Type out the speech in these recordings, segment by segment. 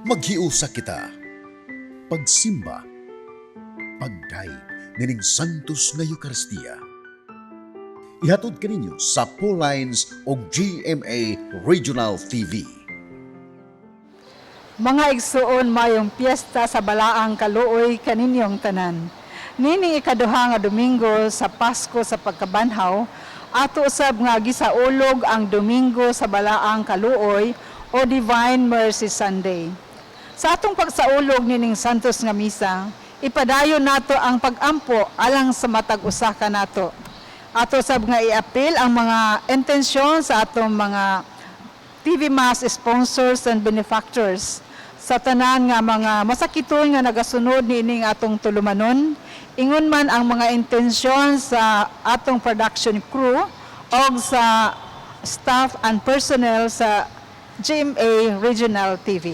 Maghiusa kita. Pagsimba. Pagdayeg nining Santos nga Eukaristiya. Ihatod kaninyo sa Lines o GMA Regional TV. Mga igsuon, mayong piyesta sa Balaang Kaluoy kaninyong tanan. Nining ikaduha nga Domingo sa Pasko sa Pagkabanhaw, ato usab nga gisaulog ang Domingo sa Balaang Kaluoy o Divine Mercy Sunday. Sa atong pagsaulog nining Santos nga Misa, ipadayon nato ang pagampo alang sa matag usa ka nato. Ato sab nga iapil ang mga intensyon sa atong mga TV Mass sponsors and benefactors, sa tanan nga mga masakiton nga nagasunod niining atong tulumanon, ingon man ang mga intensyon sa atong production crew o sa staff and personnel sa GMA Regional TV.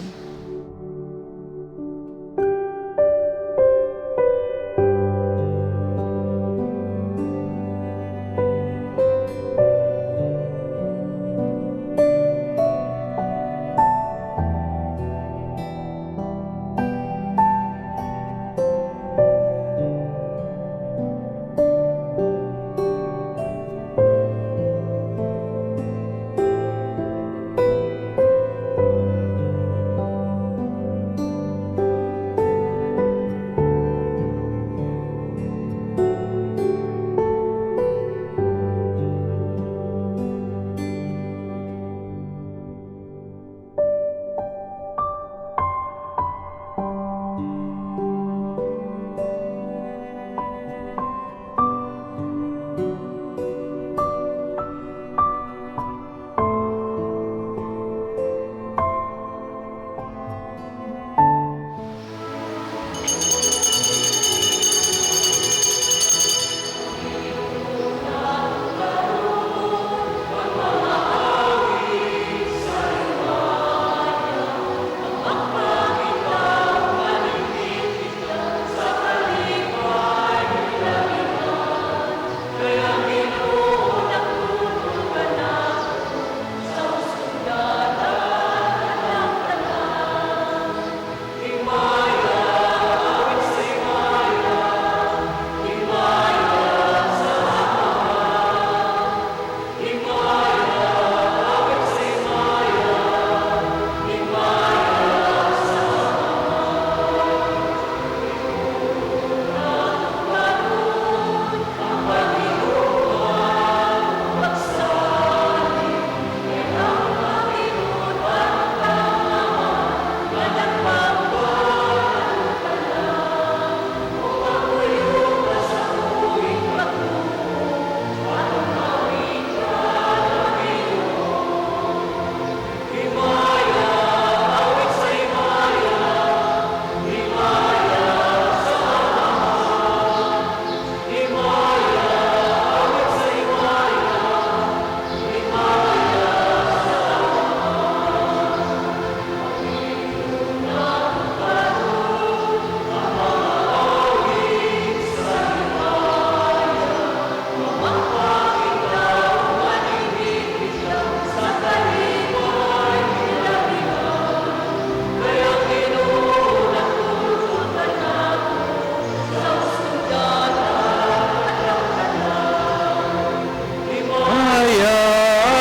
Himaya,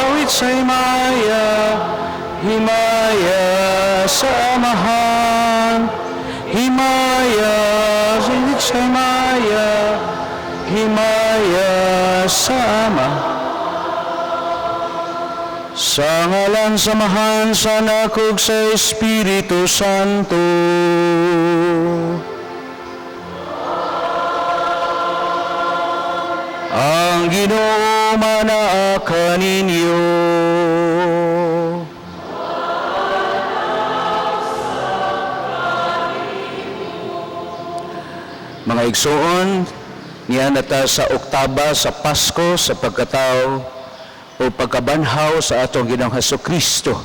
awit sa himaya, himaya sa Amahan. Himaya, awit sa himaya, himaya sa Ama. Sa ngalan sa Amahan, sa Anak ug sa Espiritu Santo. Ang Ginoo manaa kaninyo. Mga igsoon, niya nata sa oktaba sa Pasko sa pagkatao o pagkabanhaw sa atong Ginoong Hesus Kristo.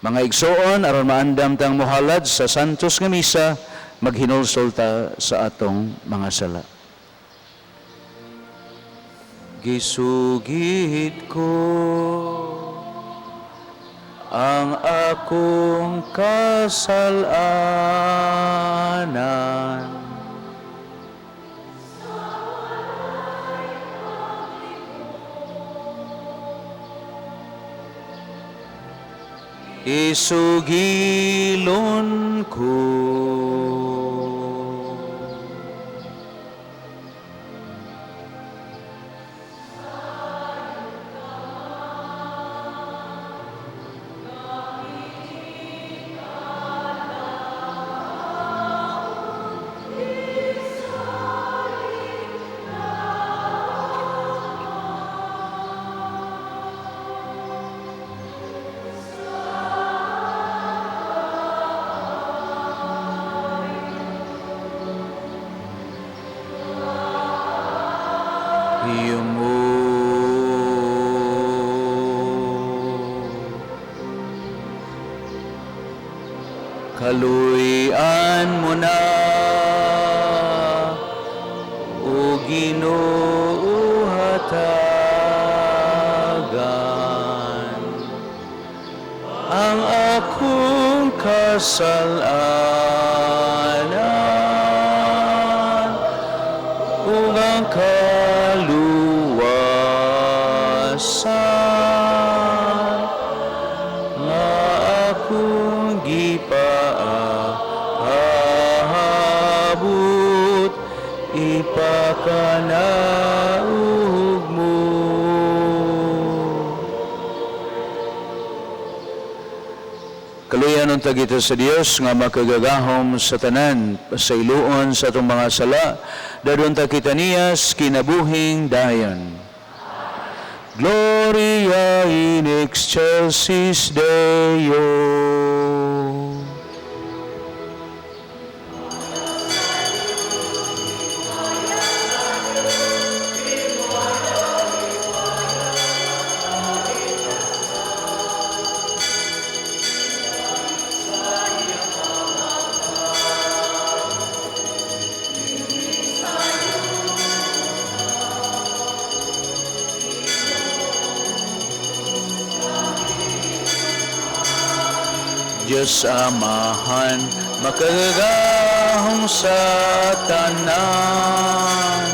Mga igsoon, aron maandam tang mohalad sa Santos nga Misa, maghinulsol ta sa atong mga sala. Gisugid ko Ang akong kasalanan. Isugilon ko. Yumo. Kaluy-an mo na, o Ginoo, hatagan ang akong kasalanan ug ang kaluwasan nga akong gipaabot, ipakanaog mo. Kaluyan unta kita sa Dios nga makagagahom sa tanan, pasayloon sa atong mga sala, dad-on ta kita niya sa kinabuhing dayon. Gloria in excelsis Deo. Diyos Amahan, makagagahom sa tanan.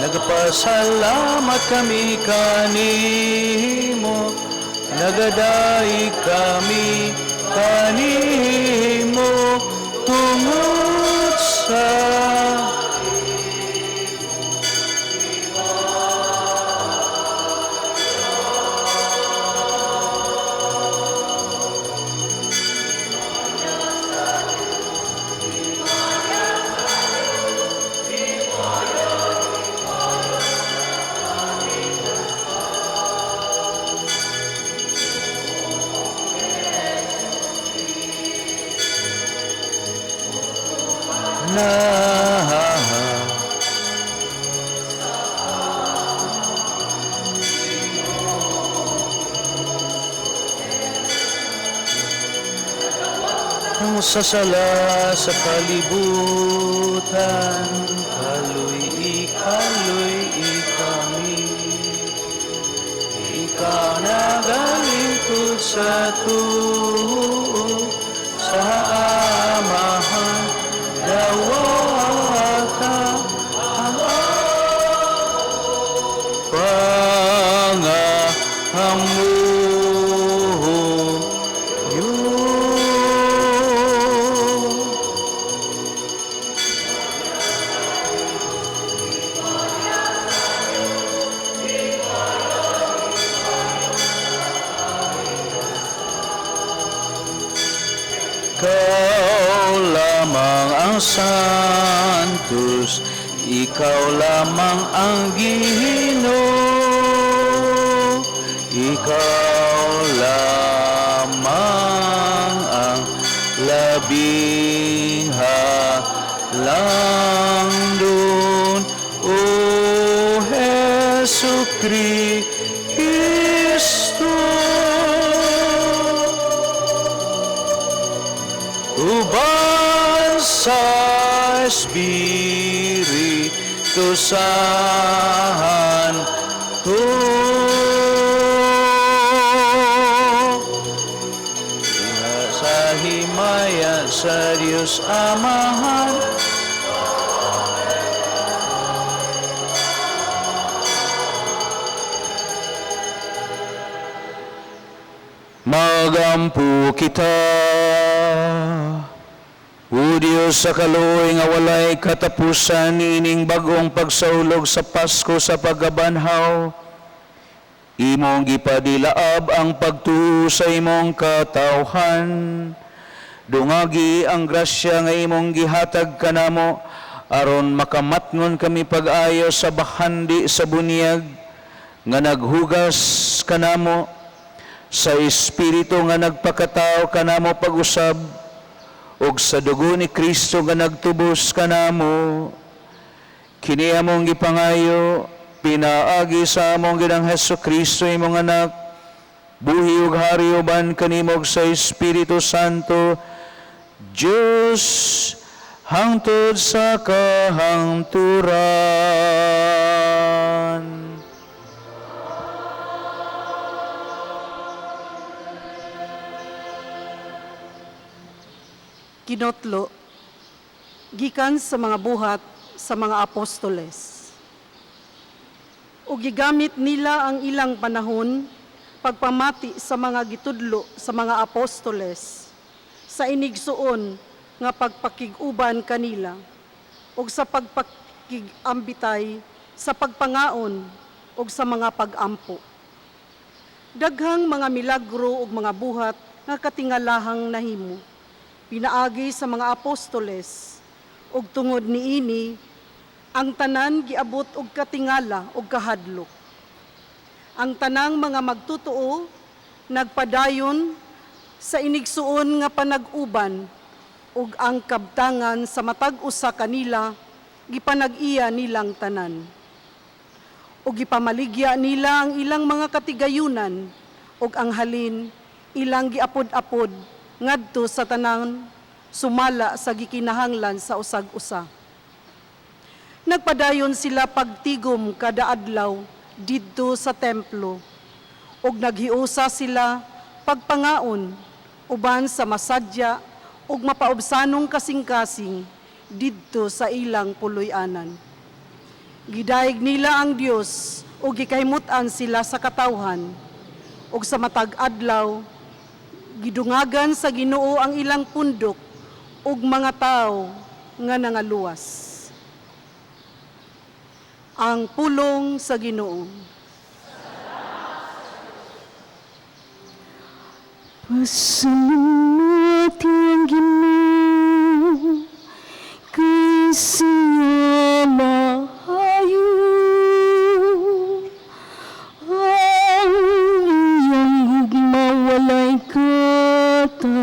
Nagpasalamat kami kanimo, nagadaig kami kanimo, tungod sa na. Ang sasala sa kalibutan, kaluy-i, kaluy-i kami. Ikaw nagalingkod sa tuo, sa Amahan, dawata ang pangahamuyo. Ikaw lamang ang Santos, ikaw lamang ang Ginoo, ikaw lamang ang labing halangdon, O Hesu Kristo. Uban sa Espiritu. Espiritu Santo. Diha sa himaya sa Dios Amahan. Magampo kita. O Diyos, sa kaluoy nga walay katapusan niining bagong pagsaulog sa Pasko sa pagkabanhaw, imong gipadilaab ang pagtuo sa imong katawhan. Dungagi ang grasya nga imong gihatag kanamo aron makamatngon kami pag-ayo sa bahandi sa bunyag nga naghugas kanamo sa Espiritu nga nagpakatao kanamo pag-usab ug sa dugo ni Kristo nga nagtubos kanamo. Kini among gipangayo pinaagi sa among Ginoong Hesus Kristo, imong anak, buhi ug hari uban kanimo sa Espiritu Santo, Dios, hangtod sa kahangturan. Kinotlo, gikan sa mga buhat sa mga apostoles. O gigamit nila ang ilang panahon pagpamati sa mga gitudlo sa mga apostoles, sa inigsuon nga pagpakig-uban kanila, ug sa pagpakig-ambitay sa pagpangaon ug sa mga pag-ampo. Daghang mga milagro ug mga buhat nga katingalahang nahimo pinaagi sa mga apostoles, ug tungod niini ang tanan giabot og katingala ug kahadlok. Ang tanang mga magtotoo nagpadayon sa inigsuon nga panag-uban, ug ang kabtangan sa matag usa kanila gipanag-iya nilang tanan. Ug gipamaligya nila ang ilang mga katigayunan ug ang halin ilang giapod-apod ngadto sa tanan sumala sa gikinahanglan sa usag-usa. Nagpadayon sila pagtigom kada adlaw didto sa templo ug naghiusa sila pagpangaon uban sa masadya ug mapaubsanong kasing-kasing didto sa ilang puloy-anan. Gidayeg nila ang Dios ug gikahimut-an sila sa katawhan, ug sa matag adlaw gidungagan sa Ginoo ang ilang pundok ug mga tawo nga nangaluwas. Ang pulong sa Ginoo. Pasalamat ang Ginoo kay siya maayo, ang iyang gugma walay katapusan.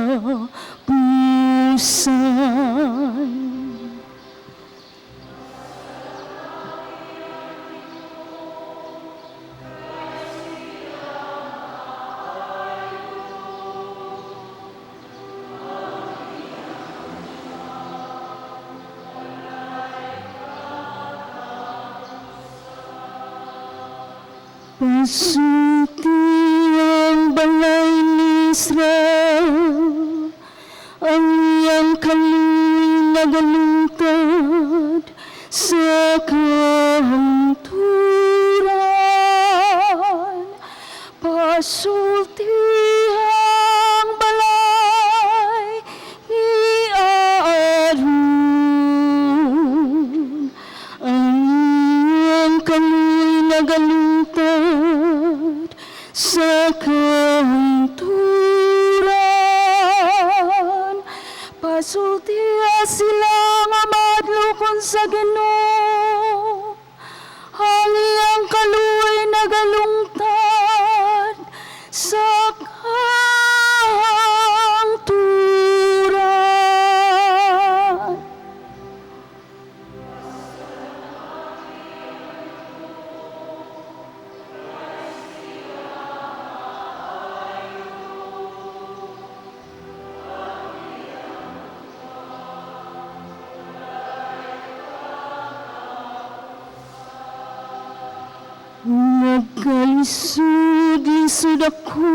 Pasulti ang balay ni Israel, ang iyang kaluoy nagalungtad sa kahangturan. Pasulti ang balay ni Aaron, ang iyang kaluoy nagalungtad sa kahangturan. Pasultiha sila nga madlokon sa Ginoo, ang iyang kaluoy nagalungtad sa kahangturan. Nagkalisod-lisod ako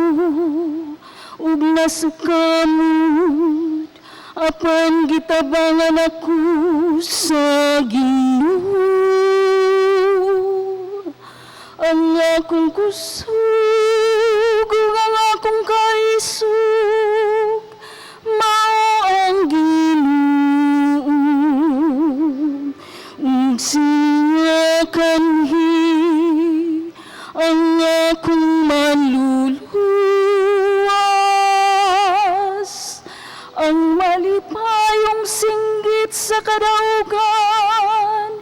ug nasukamot, apan gitabangan ako sa Ginoo. Ang akong kusog ug ang akong kaisog mao ang Ginoo. Ug siya kanhi ang akong manluluwas, ang malipayong singgit sa kadaugan,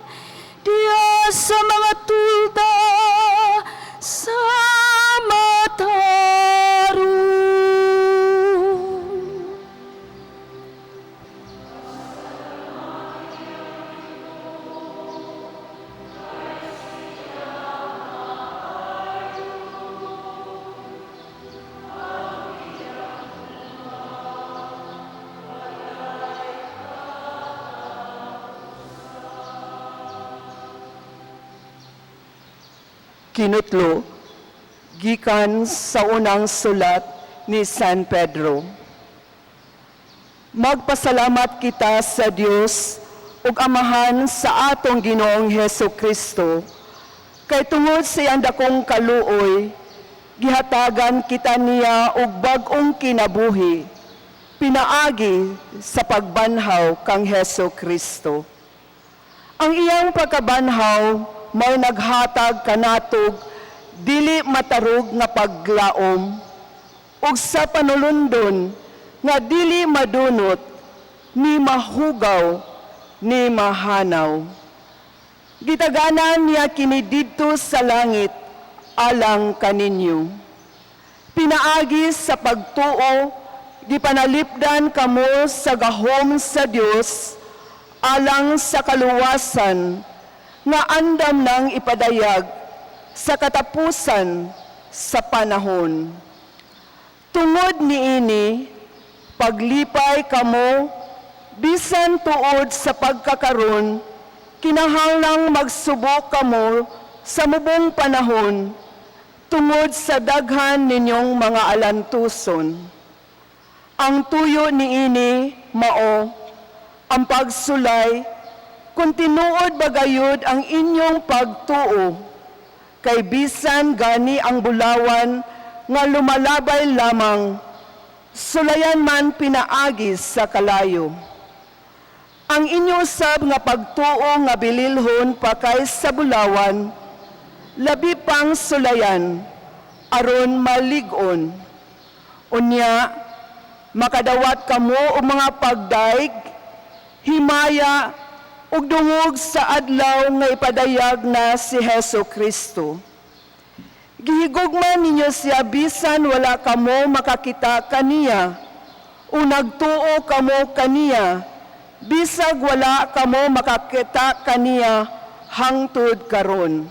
diya sa mga tulda sa matarong. Kinutlo, gikan sa unang sulat ni San Pedro. Magpasalamat kita sa Dios ug Amahan sa atong Ginoong Heso Kristo, kay tungod sa iyang dakong kaluoy, gihatagan kita niya og bag-ong kinabuhi pinaagi sa pagbanhaw kang Heso Kristo. Ang iyang pagkabanhaw mao naghatag kanatog dili matarog nga paglaom ug sa panulundon nga dili madunot ni mahugaw ni mahanaw. Gitaganan niya kini didto sa langit alang kaninyo. Pinaagi sa pagtuo, gipanalipdan kamo sa gahom sa Dios alang sa kaluwasan nga andam nang ipadayag sa katapusan sa panahon. Tungod niini, paglipay kamo, bisan tuod sa pagkakaron, kinahanglang magsubo kamo sa mubong panahon, tungod sa daghan ninyong mga alantuson. Ang tuyo niini mao ang pagsulay kung tinuod bagayod ang inyong pagtuo, kay bisan gani ang bulawan nga lumalabay lamang, sulayan man pinaagi sa kalayo. Ang inyo sab nga pagtuo nga bililhon pa kay sa bulawan, labi pang sulayan, aron malig-on. Unya, makadawat kamo og mga pagdaig, himaya, ug dungog sa adlaw nga ipadayag na si Heso Kristo. Gihigugma ninyo siya bisan wala kamo makakita kaniya, o nagtuo kamo kaniya, bisag wala kamo makakita kaniya hangtod karon.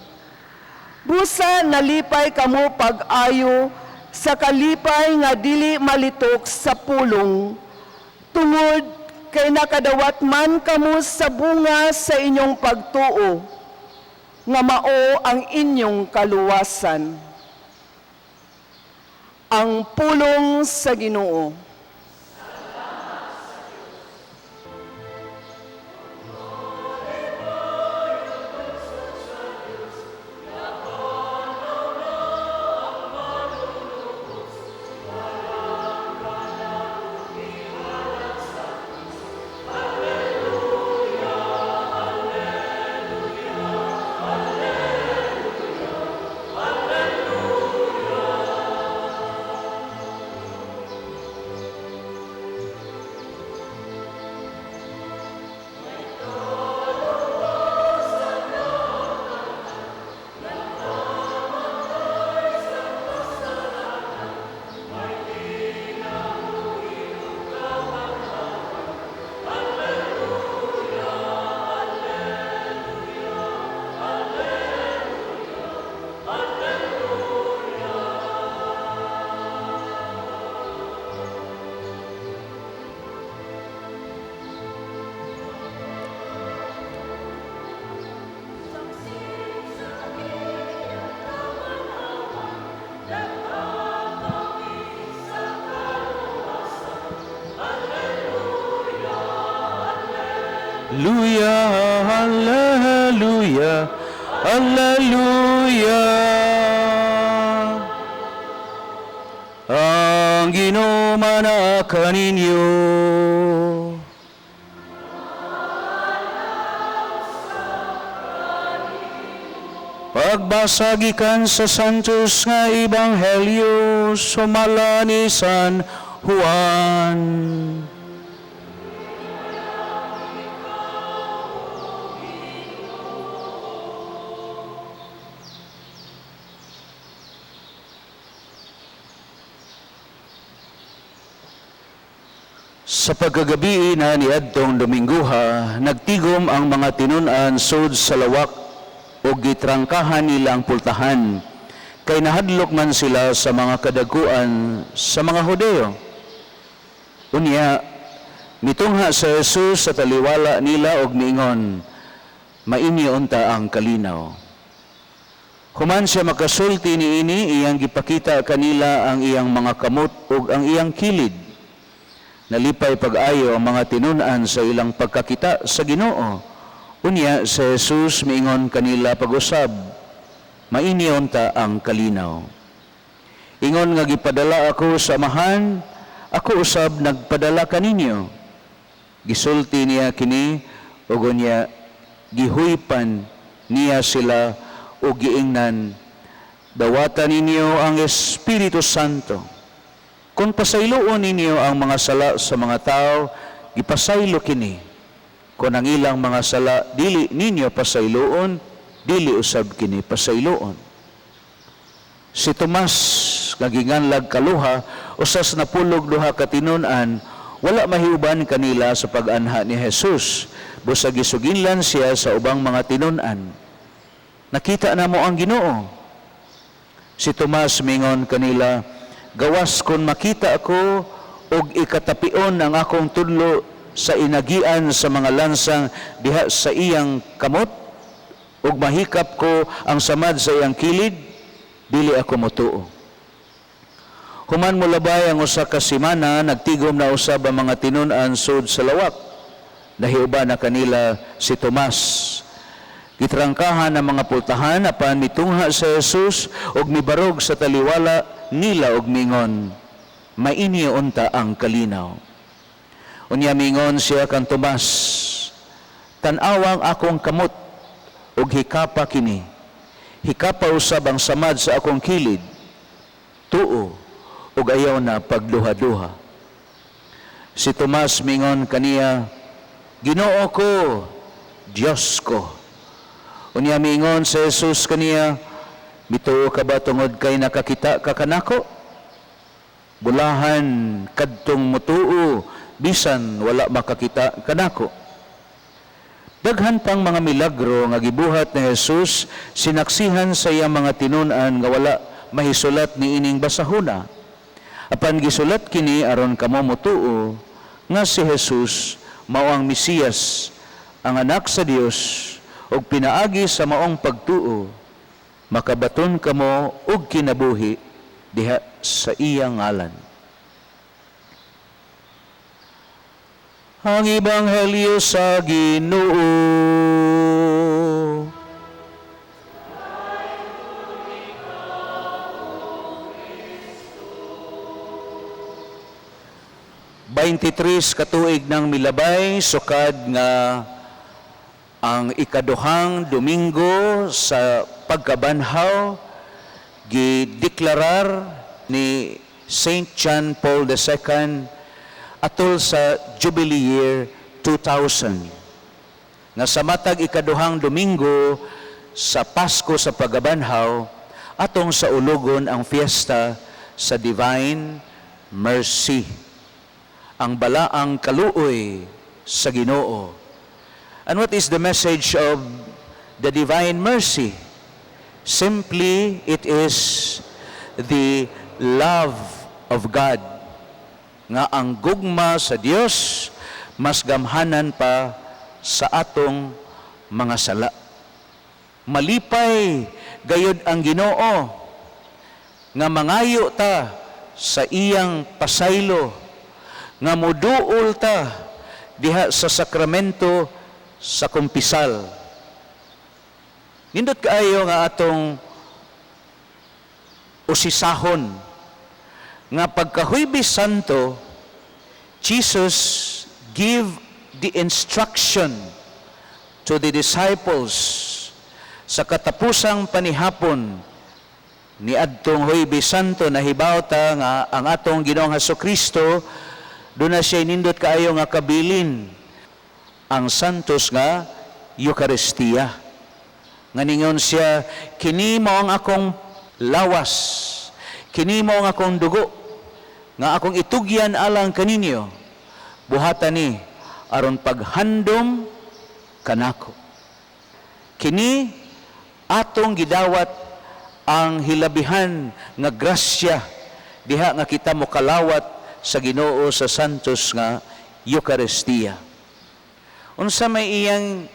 Busa nalipay kamo pag-ayo sa kalipay nga dili malitok sa pulong, tungod kay nakadawat man kamo sa bunga sa inyong pagtuo, nga mao ang inyong kaluwasan. Ang pulong sa Ginoo. Hallelujah, hallelujah, hallelujah. Ang Ginoo manaa kaninyo. Pagbasa gikan sa Santos nga Ebanghelyo sumala ni San Juan. Sa pagkagabii na niadtong Domingguha, nagtigom ang mga tinun-an sud sa lawak o gitrangkahan nila ang pultahan, kay nahadlok man sila sa mga kadaguan sa mga Hudeo. Unya, mitungha sa Jesus sa taliwala nila og niingon, "Mainyo unta ang kalinaw." Human siya makasulti niini, iyang gipakita kanila ang iyang mga kamot ug ang iyang kilid. Nalipay pag-ayo ang mga tinun-an sa ilang pagkakita sa Ginoo. Unya si Jesus miingon kanila pag-usab, "Mainyo unta ang kalinaw. Ingon nga gipadala ako sa Amahan, ako usab nagpadala kaninyo." Gisulti niya kini ug unya gihuypan niya sila ug giingnan, "Dawata ninyo ang Espiritu Santo. Kung pasayloon ninyo ang mga sala sa mga tao, gipasaylo kini. Kung ang ilang mga sala dili ninyo pasayloon, dili usab kini pasayloon." Si Tomas nga ginganlag Kaluha, usas napulog duha ka tinun-an, wala mahiuban kanila sa pag-anha ni Jesus, busa gisuginlan siya sa ubang mga tinun-an. "Nakita namo ang Ginoo." Si Tomas mingon kanila, "Gawas kon makita ako og ikatapion ang akong tudlo sa inagian sa mga lansang diha sa iyang kamot ug mahikap ko ang samad sa iyang kilid, dili ako motuo." Human molabay ang usa ka semana, nagtigom na usab ang mga tinun-an sud sa lawak. Nahiuban na kanila si Tomas. Gitrangkahan ang mga pultahan, apan mitungha sa Jesus ug mibarog sa taliwala nila og mingon, "Mainyo unta ang kalinaw." Unya mingon siya kang Tomas, "Tan-awa ang akong kamot ug hikapa kini. Hikapa usab ang samad sa akong kilid. Tuo ug ayaw na pagduha-duha." Si Tomas mingon kaniya, "Ginoo ko, Dios ko." Unya mingon sa Jesus kaniya, "Mituo ka ba tungod kay nakakita ka kanako? Bulahan kadtong mutuo bisan wala makakita kanako." Daghan pang mga milagro nga gibuhat ni Jesus sinaksihan sa iyang mga tinun-an nga wala mahisulat ni ining basahuna. Apan gisulat kini aron kamo motuo nga si Jesus mao ang Mesiyas, ang anak sa Dios, ug pinaagi sa maong pagtuo makabaton kamo og kinabuhi diha sa iyang ngalan. Ang Ebanghelyo sa Ginoo. 23 katuig nang milabay sukad nga ang ikaduhang Domingo sa pagkabanhaw gideklarar ni Saint John Paul II atol sa Jubilee Year 2000 nga sa matag ikaduhang Domingo sa Pasko sa pagkabanhaw atong saulugon ang fiesta sa Divine Mercy, ang balaang kaluoy sa Ginoo. And what is the message of the Divine Mercy? Simply, it is the love of God. Nga ang gugma sa Dios mas gamhanan pa sa atong mga sala. Malipay gayod ang Ginoo. Nga mangayo ta sa iyang pasaylo, nga muduol ta diha sa sakramento sa kumpisal. Nindot kaayo nga atong usisahon nga pagka Huwebes Santo, Jesus give the instruction to the disciples sa katapusang panihapon ni adtong Huwebes Santo. Nahibaw ta nga ang atong Ginoong Hesus Kristo, duna siya nindot kaayo nga kabilin, ang Santos nga Eucharistia, nga ningon siya, "Kini mao ang akong lawas, kini mao ang akong dugo nga akong itugyan alang kaninyo. Buhata ni aron paghandom kanako." Kini atong gidawat ang hilabihan nga grasya diha nga kita mokalawat sa Ginoo sa Santos nga Eucharistia. Unsa may iyang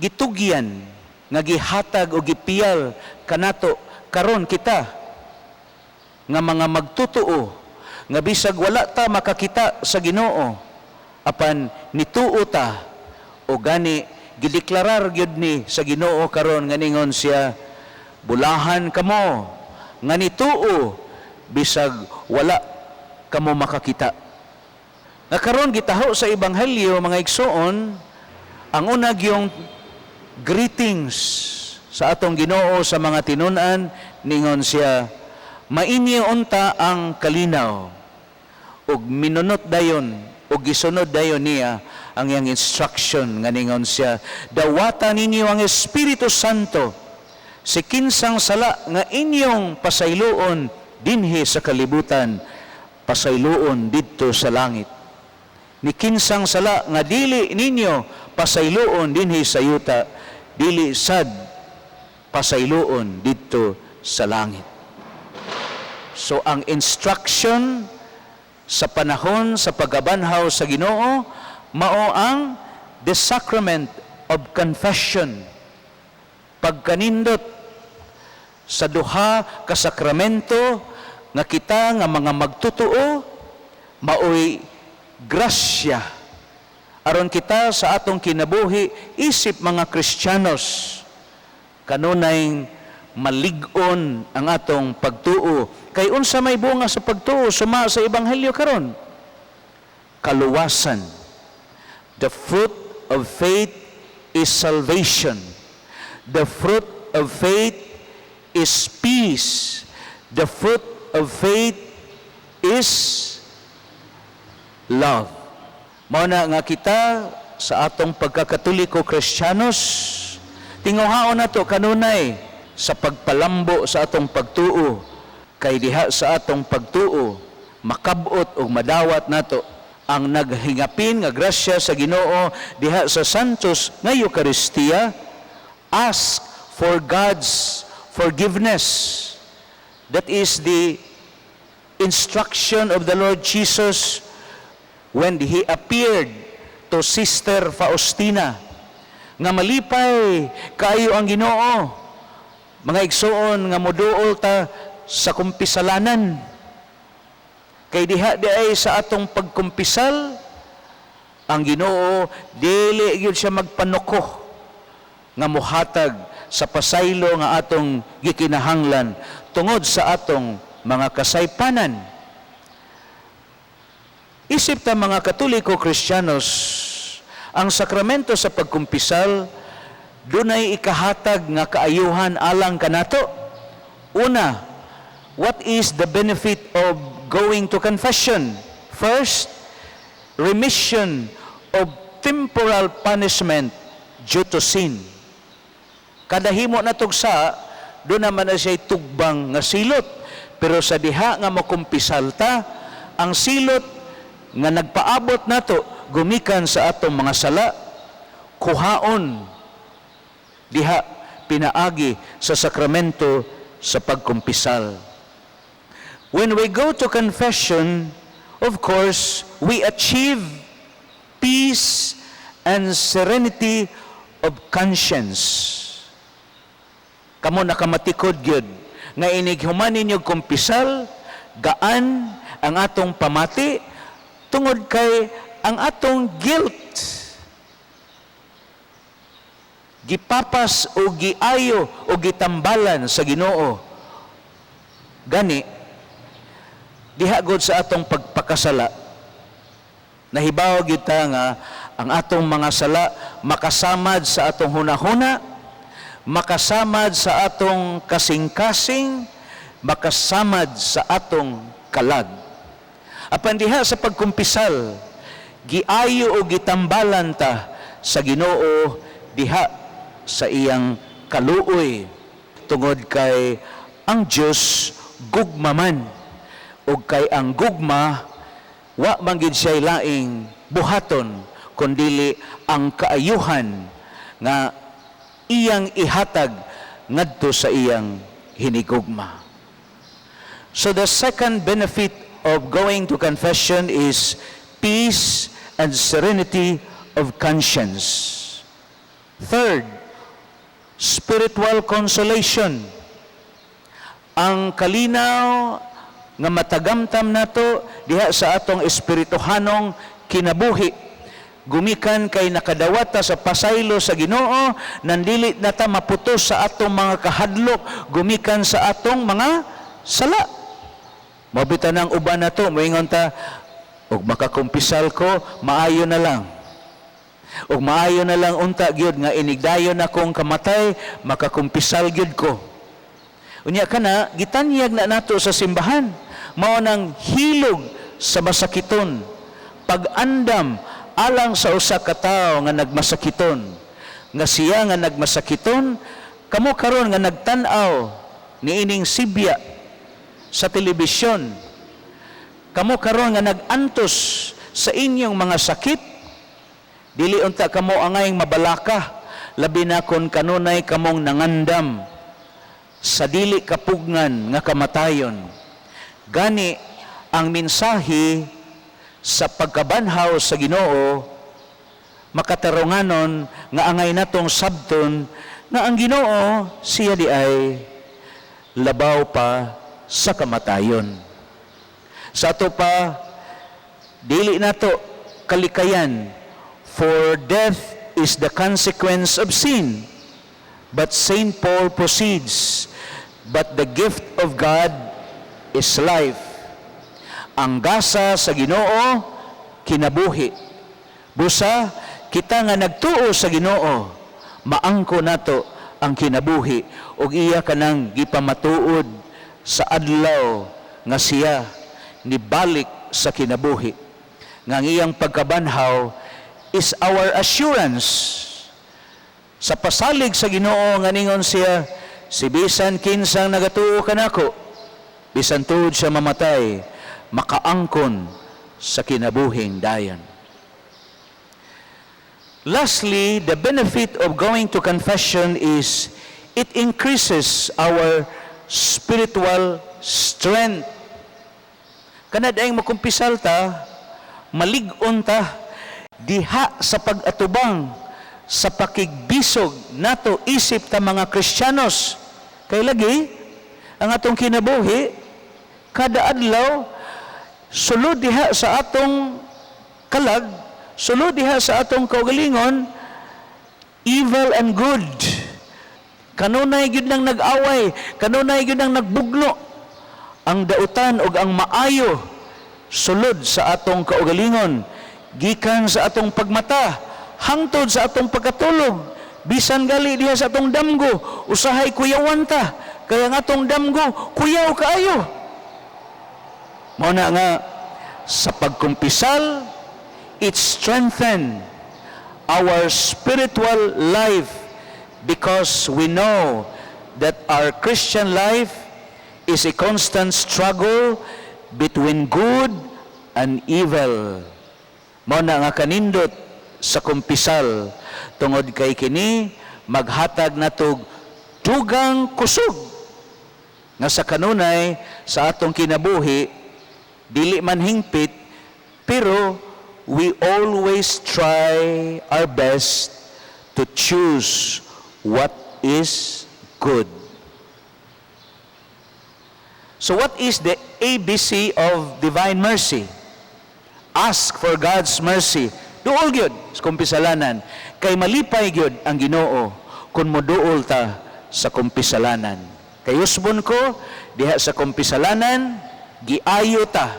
gitugyan nga gihatag o gipiyal kanato karon, kita nga mga magtutuo nga bisag wala ta makakita sa Ginoo, apan nituo ta? O gani gideklarar gyud ni sa Ginoo karon nga ningon siya, "Bulahan kamo nga nituo bisag wala kamo makakita." Nga karon gitaho sa ebanghelyo, mga igsoon, ang una gyung greetings sa atong Ginoo sa mga tinun-an, ningon siya, "Mainyo unta ang kalinaw." Ug minunot dayon ug gisunod dayon niya ang iyang instruction nga ningon siya, "Dawata ninyo ang Espiritu Santo. Si kinsang sala nga inyong pasayloon dinhi sa kalibutan, pasayloon didto sa langit. Ni kinsang sala nga dili ninyo pasayloon dinhi sa yuta, dili sad pasayloon didto sa langit." So ang instruction sa panahon sa pagkabanhaw sa Ginoo mao ang the sacrament of confession, pagkanindot sa duha ka sakramento nga kita nga mga magtutuo, maoy grasya aron kita sa atong kinabuhi isip mga Kristiyanos kanunay malig-on ang atong pagtuo. Kay unsa may bunga sa pagtuo suma sa ebanghelyo karon? Kaluwasan. The fruit of faith is salvation. The fruit of faith is peace. The fruit of faith is love. Mao na nga kita sa atong pagkakatoliko Kristiyanos, tinguhaon nato kanunay sa pagpalambo sa atong pagtuo, kay diha sa atong pagtuo makabot ug madawat nato ang naghingapin nga grasya sa Ginoo diha sa Santos nga Eucharistia. Ask for God's forgiveness. That is the instruction of the Lord Jesus when He appeared to Sister Faustina, nga malipay kaayo ang Ginoo, mga igsoon, nga moduol ta sa kumpisalanan, kay diha di ay sa atong pagkumpisal, ang Ginoo dili gyud siya magpanuko nga muhatag sa pasaylo nga atong gikinahanglan tungod sa atong mga kasaypanan. Isip ta mga Katoliko Kristiyanos, ang sakramento sa pagkumpisal dunay ikahatag nga kaayuhan alang kanato. Una, what is the benefit of going to confession? First, remission of temporal punishment due to sin. Kada himo natog sa, duna man na siya'y tugbang nga silot. Pero sa diha nga makumpisal ta, ang silot nga nagpaabot nato gumikan sa atong mga sala, kuhaon diha pinaagi sa sakramento sa pagkumpisal. When we go to confession, of course, we achieve peace and serenity of conscience. Kamo nakamatikod gyud Nga inig human ninyo kumpisal, gaan ang atong pamati tungod kay ang atong guilt gipapas o giayo o gitambalan sa Ginoo. Gani diha gud sa atong pagpakasala, nahibaw gyud ta nga ang atong mga sala makasamad sa atong hunahuna, makasamad sa atong kasing-kasing, makasamad sa atong kalag. Apan diha sa pagkumpisal, giayo o gitambalan ta sa Ginoo diha sa iyang kaluoy tungod kay ang Dios gugma man, ug kay ang gugma wa man gid siya laing buhaton kundili ang kaayuhan nga iyang ihatag ngadto sa iyang hinigugma. So the second benefit of going to confession is peace and serenity of conscience. Third, spiritual consolation. Ang kalinaw nga matagamtam nato diha sa atong espirituhanong kinabuhi gumikan kay nakadawat ta sa pasaylo sa Ginoo, nandili na ta maputos sa atong mga kahadlok gumikan sa atong mga sala. Mao bitaw nang uban nato moingon ta, "Og makakumpisal ko, maayo na lang. Ug maayo na lang unta gyud nga inigdayon akong kamatay, makakumpisal gyud ko." Unya kana gitanyag na nato sa simbahan, mao nang hilog sa masakiton, pag-andam alang sa usa ka tawo nga nagmasakiton, nga siya nga nagmasakiton, kamo karon nga nagtan-aw niining sibya sa telebisyon, kamo karon nga nag-antos sa inyong mga sakit, dili unta kamo angayng mabalaka, labi na kon kanunay kamong nangandam sa dili kapugngan nga kamatayon. Gani ang mensahe sa pagkabanhaw sa Ginoo makatarunganon nga angay natong sabton nga ang Ginoo siya di ay labaw pa sa kamatayon. Sa ato pa, dili nato kalikayan, for death is the consequence of sin. But Saint Paul proceeds, "But the gift of God is life." Ang gasa sa Ginoo, kinabuhi. Busa, kita nga nagtuo sa Ginoo, maangko nato ang kinabuhi ug iya kanang gipamatuod sa adlaw nga siya nibalik sa kinabuhi. Nga ang iyang pagkabanhaw is our assurance sa pasalig sa Ginoo nga ningon siya, "Si bisan kinsang nagatuo kanako, bisan tuod siya mamatay, makaangkon sa kinabuhing dayon." Lastly, the benefit of going to confession is it increases our spiritual strength. Kanadaing makumpisal ta, malig-on ta diha sa pag-atubang sa pakigbisog nato isip ta mga Kristiyanos. Kay lagi, ang atong kinabuhi, kada adlaw, sulod diha sa atong kalag, sulod diha sa atong kaugalingon, evil and good. Kanunay gyud nang nag-away, kanunay gyud nang nagbugno. Ang dautan ug ang maayo sulod sa atong kaugalingon, gikan sa atong pagmata, hangtod sa atong pagkatulog, bisan gali diha sa atong damgo, usahay kuyawan ta, kaya ang atong damgo, kuyaw kaayo. Mao na nga sa pagkumpisal, it strengthen our spiritual life because we know that our Christian life is a constant struggle between good and evil. Mao na nga kanindot sa kumpisal tungod kay kini maghatag natog dugang kusog nga sa kanunay sa atong kinabuhi dili man hingpit, pero we always try our best to choose what is good. So what is the ABC of divine mercy? Ask for God's mercy. Duol gyud sa kumpisalanan kay malipay gyud ang Ginoo kung moduol ta sa kumpisalanan. Kay usbon ko diha sa kumpisalanan, giayo ta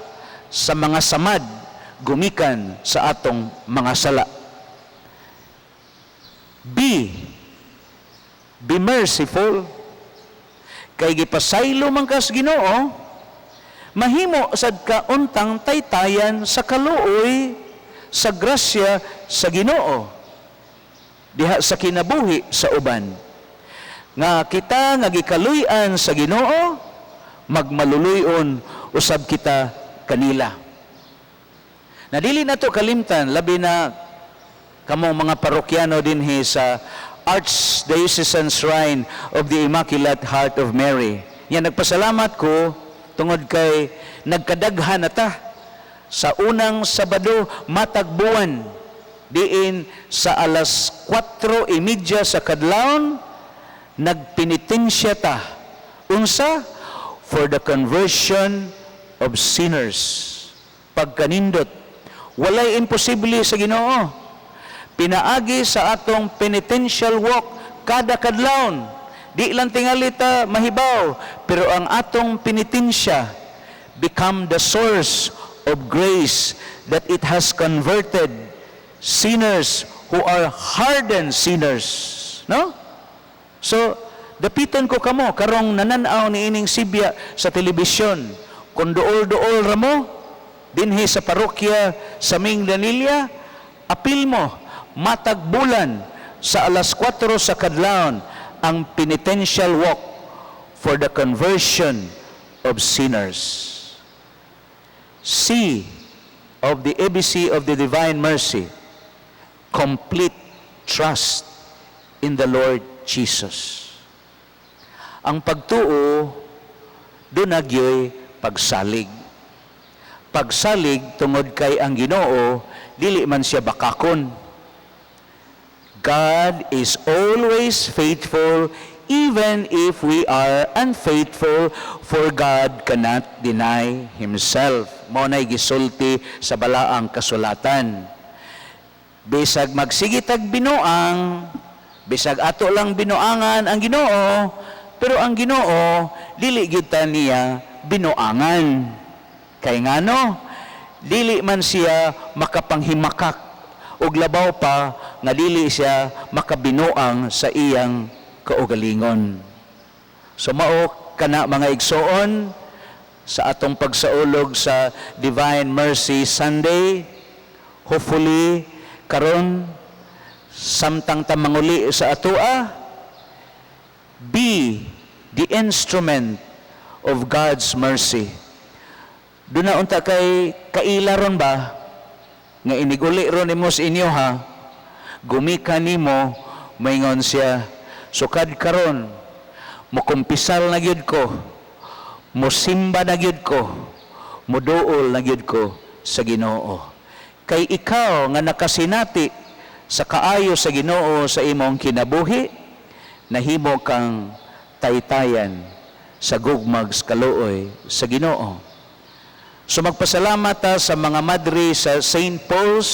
sa mga samad gumikan sa atong mga sala. B. Be merciful. Kay gipasaylo man kas Ginoo, mahimo sad ka untang taytayan sa kaluoy, sa grasya sa Ginoo diha sa kinabuhi sa uban. Nga kita nga gikaluy-an sa Ginoo, magmaluluy-on usab kita kanila. Na dili na to kalimtan, labi na kamong mga parokyano dinhi sa Archdiocesan Shrine of the Immaculate Heart of Mary. Yan, nagpasalamat ko tungod kay nagkadaghan na ta sa unang Sabado matag buwan diin sa alas 4:30 sa kadlawon nagpenitensya ta. Unsa? For the conversion of sinners. Pagkanindot, walay imposible sa Ginoo. Pinaagi sa atong penitential walk kada kadlawon, di lang tingali ta mahibaw, pero ang atong penitensya become the source of grace that it has converted sinners who are hardened sinners, no? So dapiton ko kamo karong nananaw ni ining sibya sa telebisyon, kung duol-duol ra mo dinhi sa parokya sa Minglanilla, apil mo matag bulan sa alas 4 sa kadlawon ang penitential walk for the conversion of sinners. C of the ABC of the Divine Mercy, complete trust in the Lord Jesus. Ang pagtuo, duna gyoy pagsalig. Pagsalig tungod kay ang Ginoo, dili man siya bakakon. God is always faithful even if we are unfaithful, for God cannot deny Himself. Mao na'y gisulti sa balaang kasulatan. Bisag magsige tag binuang, bisag ato lang binuangan ang Ginoo, pero ang Ginoo dili gyud ta niya binuangan. Kay ngano? Dili man siya makapanghimakak ug labaw pa nga dili siya makabinuang sa iyang kaugalingon. So mao kana, mga igsoon, sa atong pagsaulog sa Divine Mercy Sunday, hopefully karon samtang ta manguli sa atoa, be the instrument of God's mercy. Duna unta kay kaila ron ba nga iniguli ron nimo sa inyo ha, gumika nimo, maingon siya, "Sukad karon mokumpisal na gyud ko, mosimba na gyud ko, moduol na gyud ko sa Ginoo." Kay ikaw nga nakasinati sa kaayo sa Ginoo sa imong kinabuhi, nahimo kang taytayan sa gugmag sa kaluoy sa Ginoo. So magpasalamat ta sa mga madre sa St. Paul's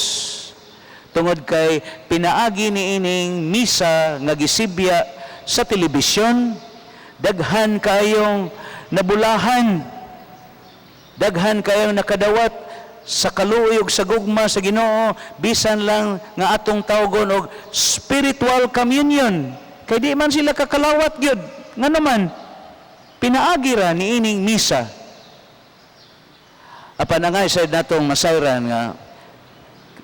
tungod kay pinaagi ni ining misa nga gisibya sa telebisyon, daghan kayong nabulahan, daghan kayong nakadawat sa kaluoy ug sa gugma sa Ginoo, bisan lang nga atong tawgon og spiritual communion kay di man sila kakalawat gyud. Ngano man, pinaagi ra niining misa. Apan angay sa natong masayran nga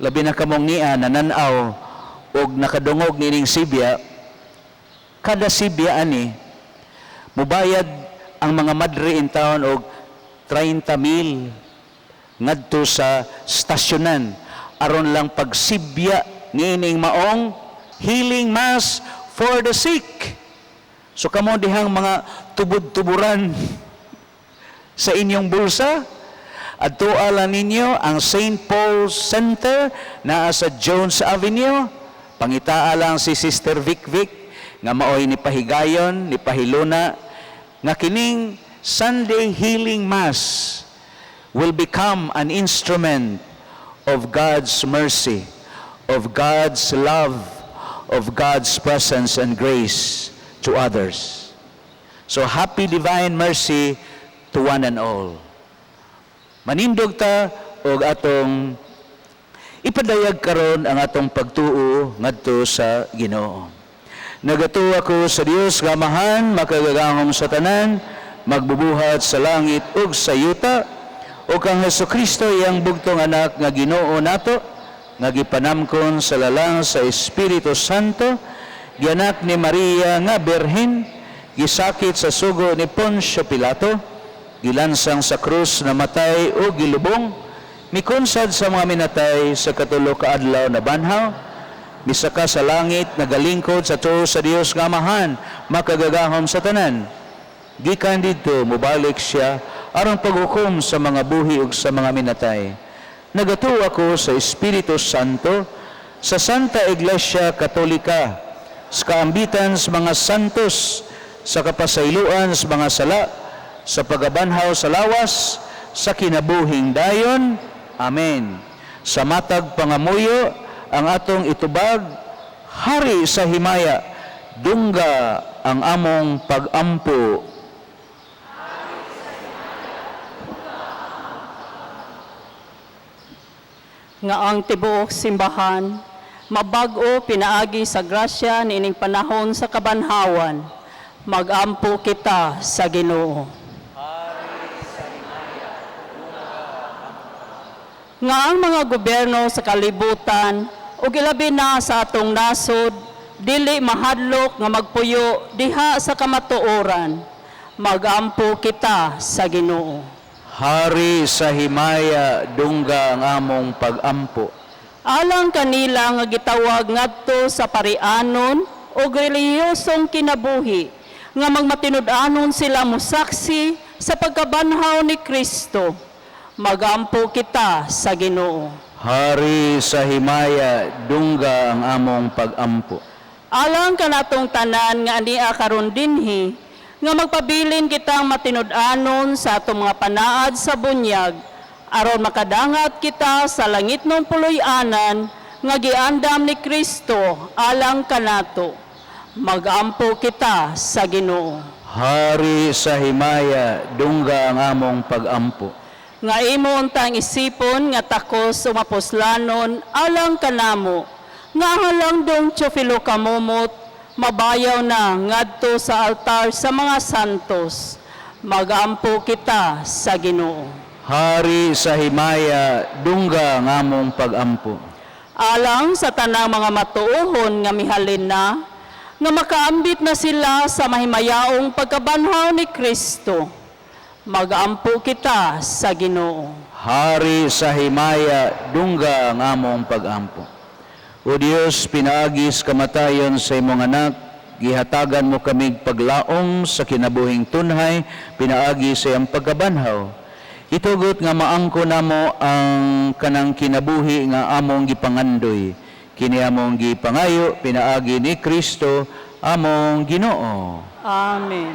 labi na kamong nia nananaw og nakadungog niining sibya, kada sibya ani mubayad ang mga madre in town og 30 mil ngadto sa stasyonan aron lang pagsibya niining maong healing mass for the sick. So kamo dihang mga tubod-tuburan sa inyong bulsa, adtoa lang ninyo ang St. Paul's Center naa sa Jones Avenue. Pangitaa lang si Sister Vic Vic nga maoy ni pahigayon, ni pahiluna nga kining Sunday Healing Mass will become an instrument of God's mercy, of God's love, of God's presence and grace to others. So happy Divine Mercy to one and all. Manindog ta og atong ipadayag karon ang atong pagtuo ngadto sa Ginoo. Nagatuo ako sa Dios nga Amahan, makagagahom sa tanan, magbubuhat sa langit ug sa yuta, ug kang Hesukristo, iyang bugtong anak nga Ginoo nato, nga gipanamkon sa lalang sa Espiritu Santo, gianak ni Maria nga Birhen, gisakit sa sugo ni Poncio Pilato, gilansang sa krus, namatay o gilubong, mikunsad sa mga minatay, sa katulo ka adlaw nabanhaw, misaka sa langit, nagalingkod sa tuo sa Dios nga Amahan, makagagahom sa tanan. Gikan didto mobalik siya aron paghukom sa mga buhi ug sa mga minatay. Nagatuo ako sa Espiritu Santo, sa Santa Iglesia Katolika, sa kaambitan sa mga santos, sa kapasayloan sa mga sala, sa pagabanhaw sa lawas, sa kinabuhing dayon. Amen. Sa matag pangamuyo, ang atong itubag, Hari sa himaya, dungga ang among pagampo. Nga ang tibuok simbahan mabag-o pinaagi sa grasya niining panahon sa kabanhawan. Magampo kita sa Ginoo. Nga ang mga gobyerno sa kalibutan ug ilabi na sa atong nasod dili mahadlok nga magpuyo diha sa kamatuoran. Magampo kita sa Ginoo. Hari sa himaya, dungga ang among pagampo. Alang kanila nga gitawag ngadto sa parianon o relihiyosong kinabuhi, nga magmatinud-anon sila mosaksi sa pagkabanhaw ni Kristo. Magampo kita sa Ginoo. Hari sa himaya, dungga ang among pagampo. Alang kanatong tanan nga ania karon dinhi, nga magpabilin kitang matinud-anon sa atong mga panaad sa bunyag, aron makadangat kita sa langitnong puloy-anan nga giandam ni Kristo alang kanato. Magampo kita sa Ginoo. Hari sa himaya, dungga ang among pagampo. Nga imo untang isipon nga takos umapuslanon alang kanamo, nga halang dong Teofilo kamumot mabayaw na ngadto sa altar sa mga santos. Magampo kita sa Ginoo. Hari sa himaya, dungga ang among pagampo. Alang sa tanang mga matuohon nga mihalin na, nga makaambit na sila sa mahimayaong pagkabanhaw ni Kristo. Magampo kita sa Ginoo. Hari sa himaya, dungga ang among pagampo. O Dios, pinaagi sa kamatayon sa imong anak, gihatagan mo kamig paglaom sa kinabuhing tunhay, pinaagi sa iyang pagkabanhaw. Itugot nga maangko namo ang kanang kinabuhi nga among gipangandoy. Kini among gipangayo, pinaagi ni Kristo, among Ginoo. Amen.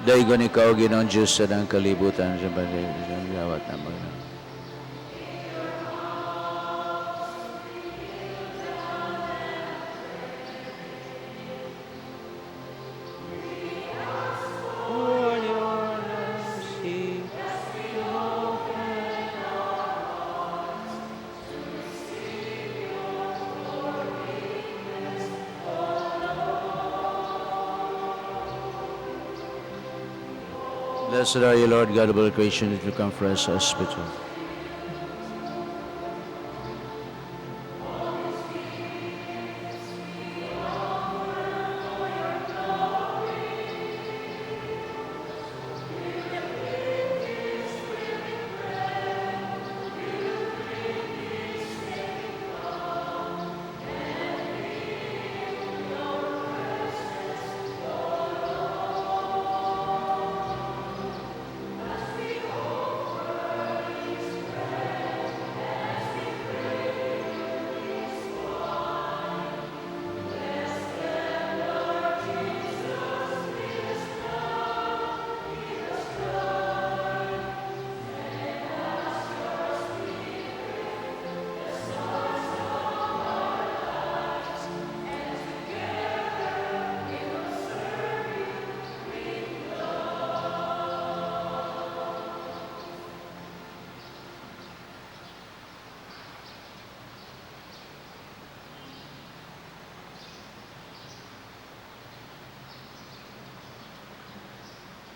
Daygon ikaw, Ginoong Diyos, sa ng kalibutan sa pagkawat na mga. Blessed are you, Lord God of all creation, that you come for us hospital.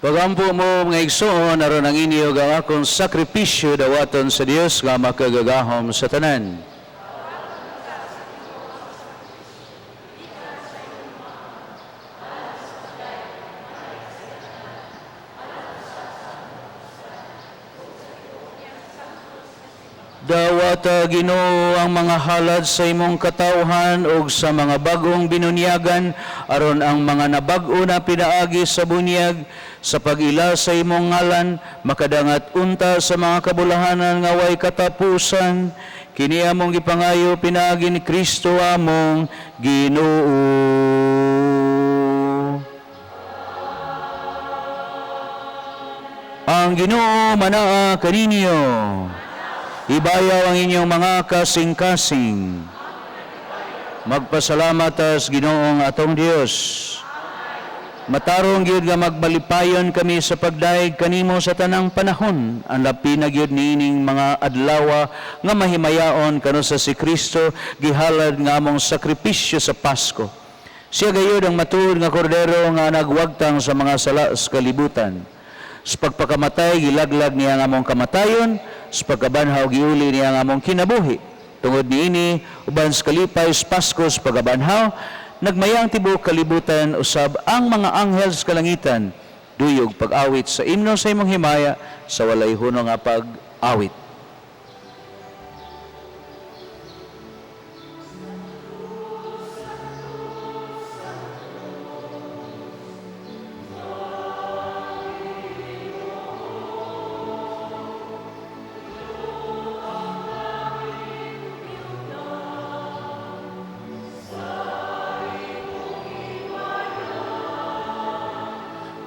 Pagampo mo mga igsoon aron ang inyo ang akong sakripisyo dawaton sa Dios nga makagagahom sa tanan. Dawata Ginoo ang mga halad sa imong katawhan ug sa mga bag-ong binunyagan aron ang mga nabag-o na pinaagi sa bunyag sa pag-ila sa imong ngalan makadangat unta sa mga kabulahanan nga way katapusan. Kini among gipangayo pinaagi ni Kristo among Ginoo. Ang Ginoo manaa kaninyo. Ibayaw ang inyong mga kasing-kasing. Magpasalamat tas Ginoong atong Dios. Matarong gyud nga magbalipayon kami sa pagdayeg kanimo sa tanang panahon. Ang lapi na gyud niining mga adlawa nga mahimayaon kanu sa si Kristo gihalad nga among sakripisyo sa Pasko. Siya gayud ang matuod nga kordero nga nagwagtang sa mga sala sa kalibutan. Sa pagpakamatay gilaglag niya ang among kamatayon, sa pagkabanhaw giuli niya ang among kinabuhi. Tungod niini uban sa kalipay sa Pasko sa pagkabanhaw, nagmayang tibuok kalibutan usab ang mga anghel sa kalangitan, duyog pag-awit sa imno sa imong himaya sa walay hunong nga pag-awit.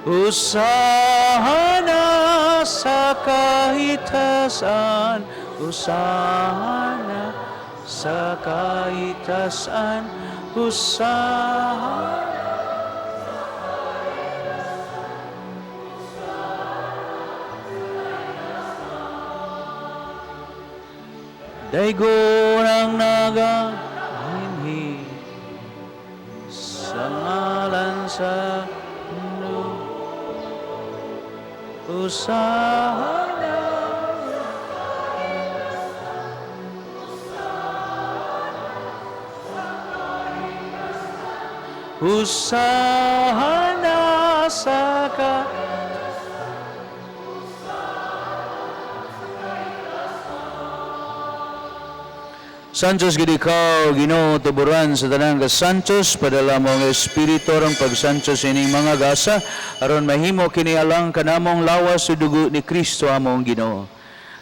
Usahana sa kahitasan, usahana sa kahitasan, usahana. Daygon ang nagahinhi sa ngalan sa mundo. Usahana. Usahana sa ka. Santos gid ikaw, Ginoo, tuburan sa tanang kasantos, padala mo ang Espiritu aron pagsantos ining mga gasa, aron mahimo kini alang kanamong lawas ug dugo ni Kristo among Ginoo.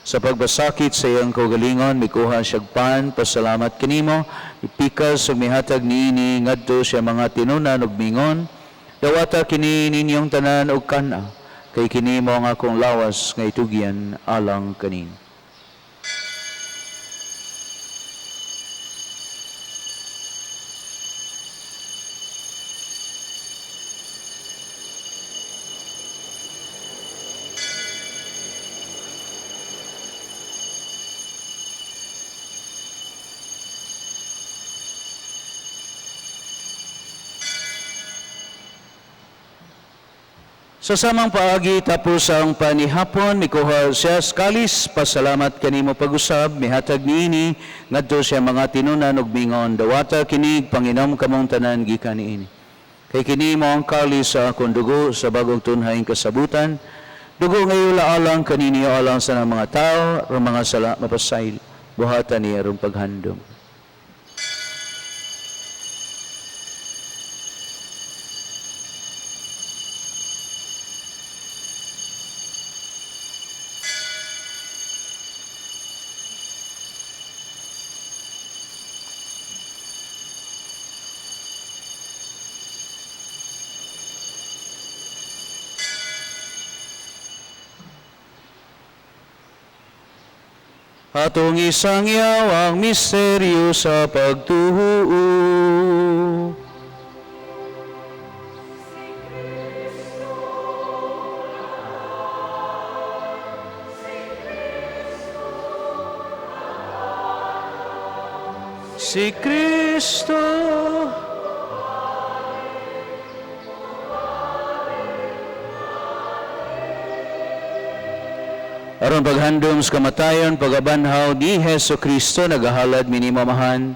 Sa pagbasakit sa iyang kaugalingon, mikuha siyag pan, pasalamat kanimo, ipikas ug mihatag niini ngadto sa mga tinunan ug mingon, dawata kini ninyong tanan og kana, kay kini mo ang akong lawas nga itugyan alang kanin. Sa samang paagi tapos ang panihapon, mikuha siya sa kalis, pasalamat kanimo pag-usab, mihatag niini ngadto siya mga tinunan ug mingon, dawata kinig panginom kamong tanan gikan niini. Kay kini mo ang kalis sa akong dugo sa bagong tunhaing kasabutan, dugo ngayon alang kaninyo alang sa mga tao, aron mga sala mapasaylo, buhatan niya aron paghandom. Atong isangyaw ang misteryo sa pagtuo. Si Kristo Aron paghandom sa kamatayon, pagabanhaw ni Hesu Kristo, nagahalad mi nimo, Amahan,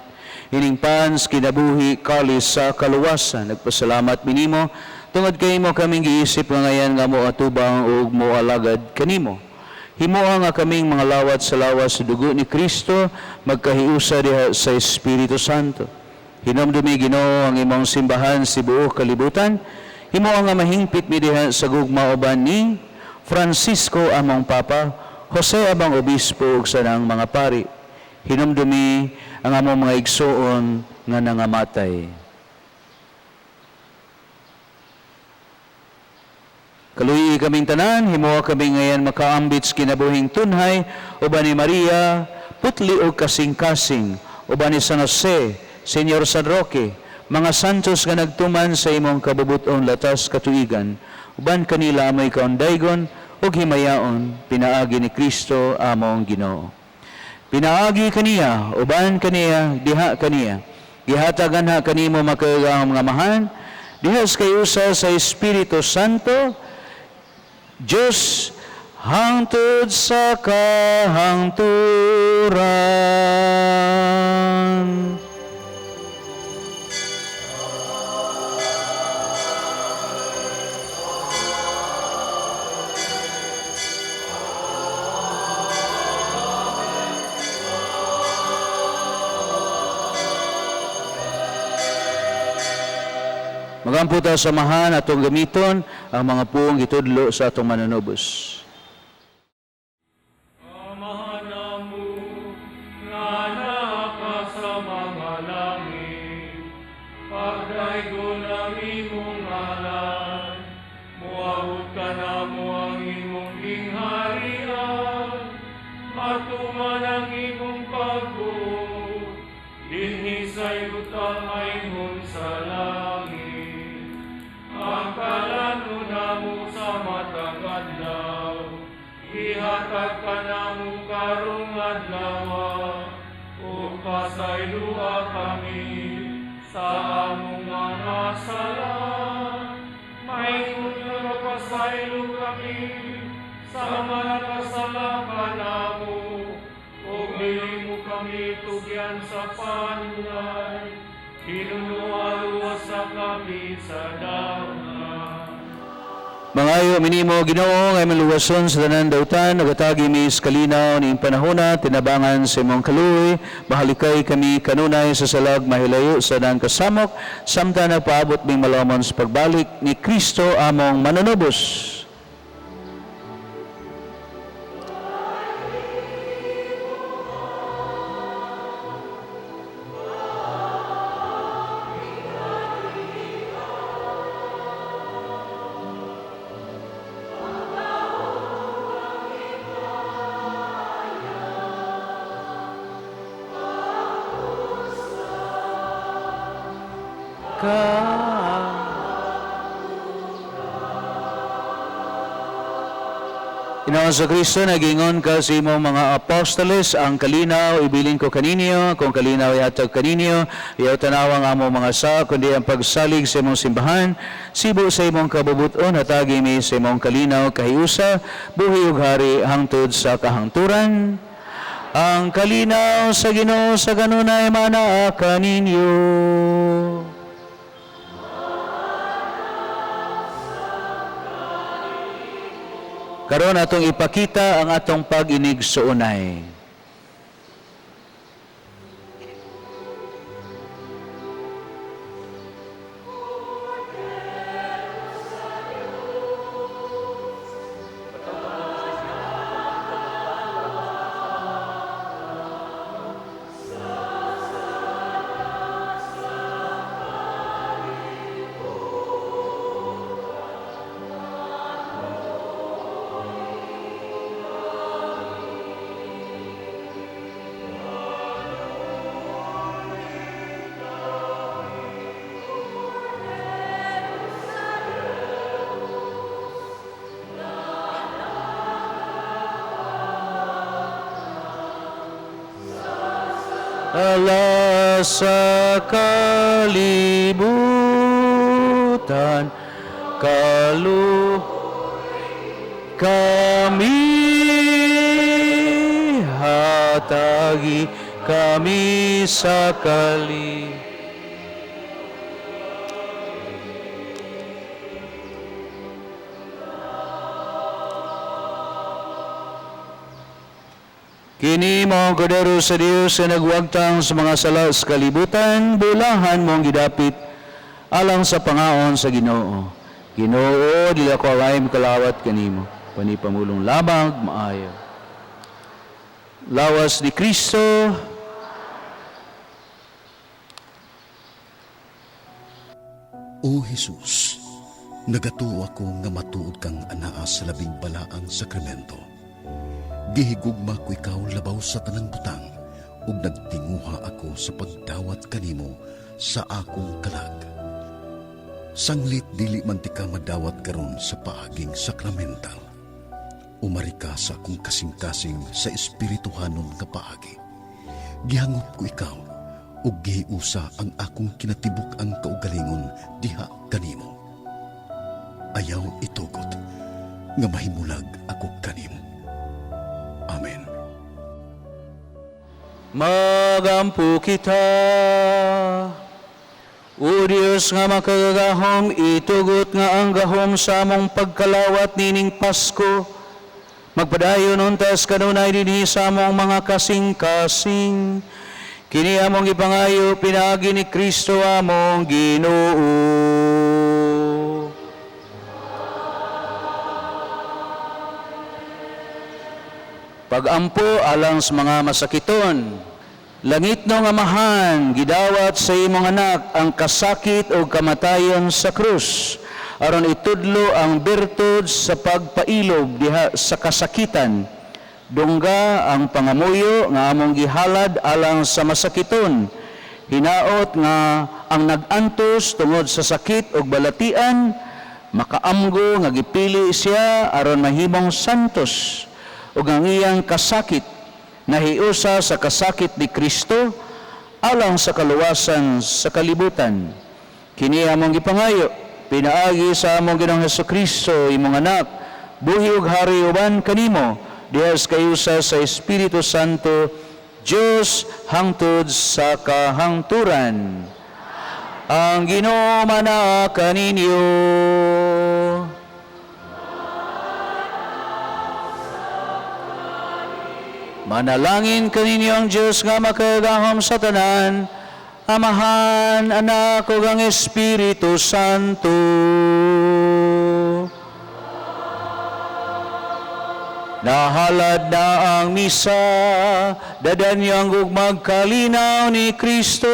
ining pan sa kinabuhi, kalis sa kaluwasan. Nagpasalamat mi nimo tungod kay imo kaming giisip nga ngayan nga moatubang ug moalagad kanimo. Himoa nga kaming mga lawat sa lawas sa dugo ni Kristo magkahiusa diha sa Espiritu Santo. Hinumdumi, Ginoo, ang imong simbahan sa tibuok kalibutan. Himoa nga mahingpit mi diha sa gugma uban ni Francisco among Papa, Jose among Obispo ug sanang mga pari. Hinumdumi ang among mga igsoon nga nangamatay. Kaluyi kaming tanan, himoa kami ngayan makaambit sa kinabuhing tunhay, uban ni Maria, putli og kasing-kasing, uban ni San Jose, Senyor San Roque, mga santos nga nagtuman sa imong kabubuton latas katuigan, uban kanila amoy kaundaygon ug himayaon, pinaagi ni Kristo among Ginoo. Pinaagi kaniya, uban kaniya, diha kaniya, gihatagan ha kanimo makaigang mga Amahan, diha sa kayusa sa Espiritu Santo, Diyos, hangtod sa kahangturan. Magampo ta sa Amahan, atong gamiton ang mga puong gitudlo sa atong manunubos. Amahan namo nga naa ka sa mga langit, pagdaygon ang imong ngalan, moabot kanamo ang imong gingharian, matuman ang imong pagbuot, dinhi sa yuta maingon sa langit. Ang kalano namo sa matag adlaw, ihatag kanamo karong adlaw, ug pasayloa kami sa among mga sala, maingon nga mapasaylo kami sa mga nakasala kanamo, ug dili mo kami tugyan sa panulay, hinunualuwasa kami sa daungan. Mangayo mi nimo, Ginoo, nga maluwason sa tanan dautan, nagatagi mi sa kalinaw ning panahona, tinabangan sa imong kaluoy, mahalikay kami kanunay sa salag, mahilayo sa dang kasamok, samtang nagpaabot ming malamon sa pagbalik ni Kristo among manunubos. Ka. Ginoong Kristo, nagingon ka sa imong mga apostoles, ang kalinaw ibilin ko kaninyo, kung kalinaw ihatag kaninyo, iyaw tanawang among mga sa, kundi ang pagsalig sa imong simbahan, sibo sa imong kabubuton, hatagi mi sa imong kalinaw kahiusa, buhi ug hari hangtod sa kahangturan. Ang kalinaw sa Ginoo sa kanunay manaa kaninyo. Karon atong ipakita ang atong pag-inig sa unay. Ala sa kalibutan, kalu kami. Tabagi kami sa kali. Kini mao ang kordero sa Dios nga nagwagtang sa mga sala sa kalibutan, bulahan mong gidapit alang sa pangaon sa Ginoo. Ginoo, dili ako angay kalawat kanimo. Panipamulong lamang maayo. Lawas ni Kristo. O Jesus, nagatuo ako nga matuod kang anaa sa labing balaang sakramento. Gihigugma ko ikaw labaw sa tanang butang ug nagtinguha ako sa pagdawat kanimo sa akong kalag. Sanglit dili man tika madawat karon sa paaging sakramental. Umari ka sa akong kasing-kasing sa espirituhanon nga paagi. Gihangop ko ikaw ug gihiusa ang akong kinatibuk-ang kaugalingon diha kanimo. Ayaw itugot nga mahimulag ako kanimo. Amen. Magampo kita. O Diyos nga makagagahom, itugot nga ang gahom sa among pagkalawat nining Pasko. Magpadayon untas kanunay dinhi sa among mga kasing-kasing. Kini among gipangayo pinaagi ni Kristo among Ginoo. Pagampo alang sa mga masakiton, langitnong Amahan, gidawat sa imong anak ang kasakit o kamatayon sa krus, aron itudlo ang birtud sa pagpailob diha sa kasakitan. Dungga ang pangamuyo nga among gihalad alang sa masakiton, hinaot nga ang nag-antos tungod sa sakit ug balatian, makaamgo nga gipili siya aron mahimong santos, ug ang iyang kasakit nahiusa sa kasakit ni Kristo alang sa kaluwasan sa kalibutan. Kini among gipangayo pinaagi sa among Ginoong Hesukristo, imong anak, buhi ug hari uban kanimo diha sa kayusa sa Espiritu Santo, Dios hangtod sa kahangturan. Ang Ginoo manaa kaninyo. Manalangin kaninyo ang Diyos nga makagagahom sa tanan, Amahan, Anak, ug ang Espiritu Santo. Nahalad na ang misa, dadan niyo ang gugmag kalinaw ni Kristo.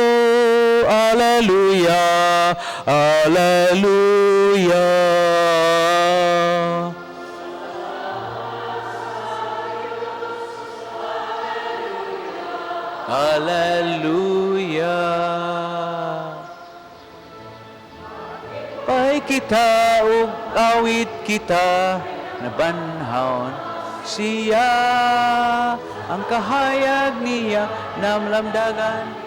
Alleluia, Alleluia. Alleluia. Pay kita ug awit kita, nabanhaon siya, ang kahayag niya namlamdagan.